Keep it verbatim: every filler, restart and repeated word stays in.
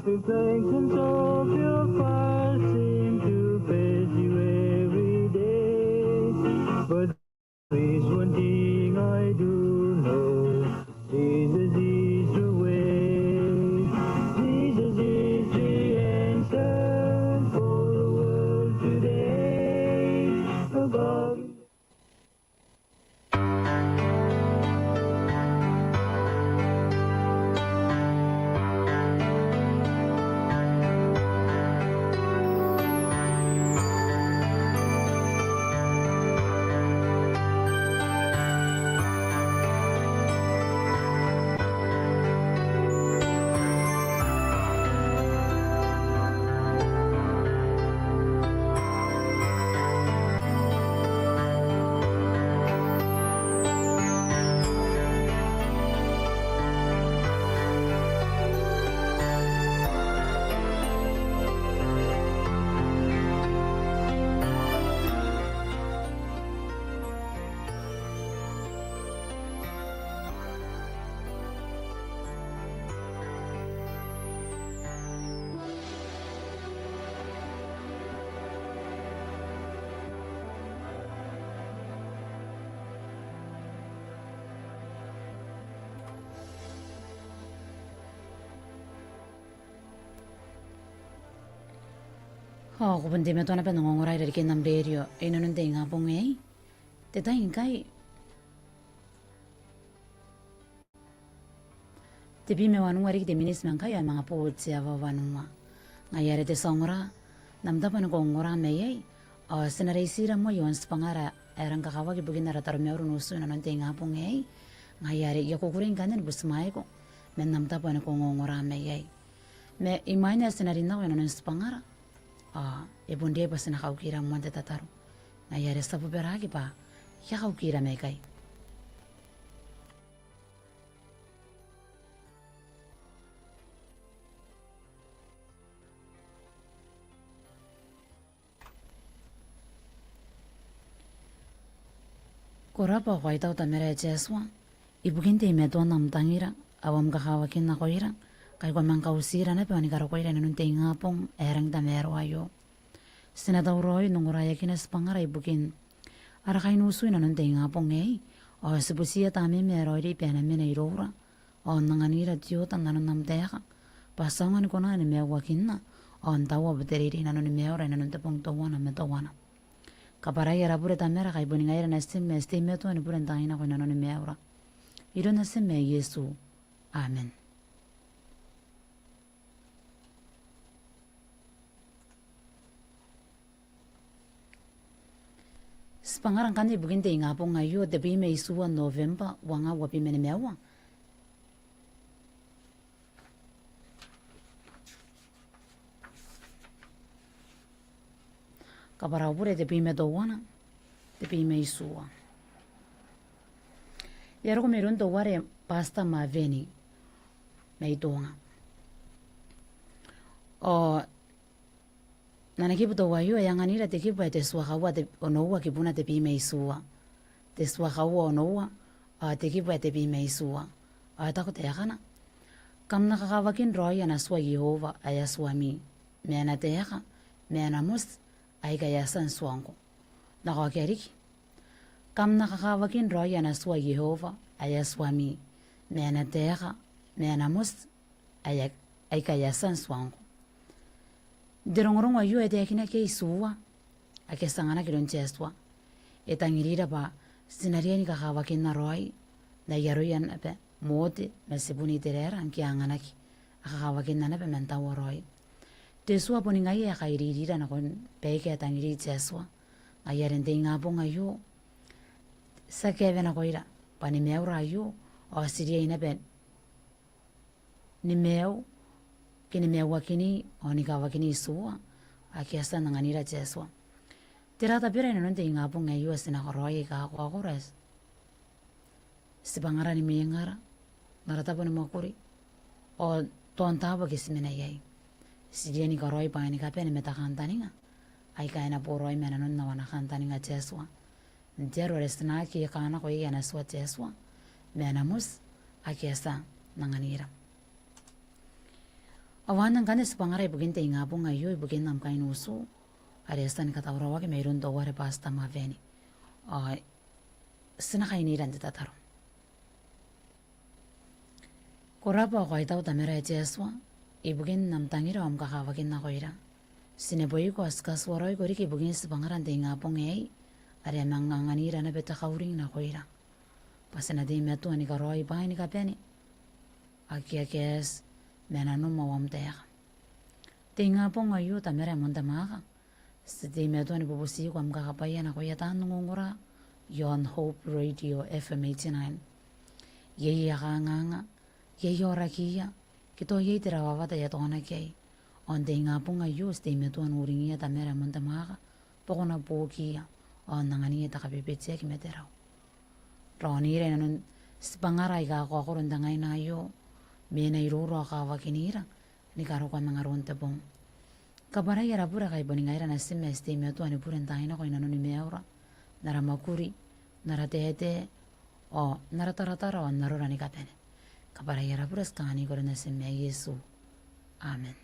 Reflections of your fire seem to pass you every day. But there is one thing I do know. Jesus is the way. Jesus is the answer for the world today. Above Ao ko bon teimatoa naba n ongongora i rarikin am rerio inanon te ingabong aei. Te tai ngkai tebwi ma wanua riki te miniti ma ngkai ao e manga bo te aoa wanua. Ngaia are te tia ongora, n am tabo ni kaongora mai iai, ao ti na reitira moa i aon tibwangara ae rang kakawaki ibukin ara taromauri n utu inanon te ingabong aei. Ngaia are I a kukurei ngkanne ni butimwaeko man am tabo ni kaongora mai iai. Ma imwain ae ti na rin nako inanon tibwangara, ao e bon riai bwa ti na kaukira moa n te tataro. Ngaia are ti a bobaraaki bwa I a kaukira mai ikai. Ko rabwa, ko aitau Tamara ae te Atua, ibukin teimatoan am tangira, ao am kakawakin nakoira, ngkai ko a manga kautira naba ao ni karokoira inanon te ingabong ae rang tamaroa aio. Ti na tauraoi n ongoraeakina tibwangara ibukin ara kainutu inanon te ingabong aei, ao ti butiia Tamara ae raoiroi bwa e na mena iroura, ao n anganira te oota n nanon am taeka, bwa ti aonga ni kona ni maiuakinna, ao n taua bwa te reirei i nanoni maiura inanon te bong teuana ma teuana. Kabwarai ara bure Tamara, ngkai boni ngaira natim ae ti teimatoa ni bure n tangira nako i nanoni maiura. Iroun natim ae Iesu. Amen. Tibwangara ngkanne ibukin te ingabong aio, tebwi ma itiua November, uangaa uabwi ma nimaua. Kabwarau bure, tebwi ma teuana, tebwi ma itiua. E a roko mairoun teuare Pastor Maveni mai Tonga. Ao n ana kibu teuaio e anganira te kibu ae te tua kaua te onoua kibuna tebwi ma itiua. Te tua kaua onoua, ao te kibu ae tebwi ma itiua. Ao e taku taekana: Kam na kakawakin raoi ana tua Iehova ae Atuami, ma ana taeka, ma ana moti, aika e a tia n tuangko. N na kaokia riki. Kam na kakawakin raoi ana tua Iehova ae Atuami, ma ana taeka, ma ana moti, ae, aika e a tia n tuangko. N te rongorongo aio e taekinaki itiua ake ti anganaki iroun te Atua. E tangirira bwa ti na riai ni kakawakinna raoi n ai aroia naba Mote ma tibun Iteraera ngke a anganaki, a kakawakinna naba man taua raoi. Te tua boni ngaia ae kairirira nakon baike a tangiri te Atua. Ngaia are n te ingabong aio ti a kaewe nakoira bwa ni maiura aio ao ti riai naba ni maiu, ke ni maiuakini ao ni kawakini itiua ake a tia n anganira te Atua. Tera tabera inanon te ingabong aio ae ti na karaoi aika a korakora? Tibwangara ni mwengara, n ara tabo ni mwakuri, ao taon taabo ake ti mena iai. Ti riai ni karaoi bwaai ni kabane ma te kantaninga aika e na boraoi ma nanon ana kantaninga te Atua. N te aro are ti na aki eka nako iai ana tua te Atua, ma ana moti ake a tia n anganira. Ao anne ngkanne tibwangara ibukin te ingabong aio ibukin am kain utu are e a tia ni katauraoaki mairoun teuare Pastor Maveni. Ao ti na kainira n te tataro. Ko rabwa ao kaitau Tamara ae te Atua, ibukin am tangira ao am kakawakin nakoira. Ti neboiko ao ti katuaraoiko riki ibukin tibwangara n te ingabong aei, are e a manga anganira naba te kauring nakoira, bwa ti na teimatoa ni karaoi bwaai ni kabane ake a kaeti ma nanom ao am taeka. Te ingabong aio Tamara ae moan te mwaaka, ti teimatoa ni bubutiko am kakabwaia nakoia taan ongongora iaon Hope Radio F M eighty-nine. Iai aia kanganga, iai aorakiia, ke tao iai te rawawata ae a taonaki iai. Ao n te ingabong aio ti teimatoa n uringiia Tamara ae moan te mwaaka, bwa ko na buokiia ao n anganiia te kabebeteaki ma te rau. Raonira inanon tibwangara aika kakaokoro n te ngaina aio, mena iroura ao kawakinira ni karokoa manga aron te bong. Kabwarai ara bure ngkai boni ngaira natim ae ti teimatoa ni bure n taai nako inanoni maiura, n ara mwakuri, n ara taetae, ao n ara taratara ao n arora ni kabane. Kabwarai ara bure ti kanganiko aron natim ae Iesu. Amen.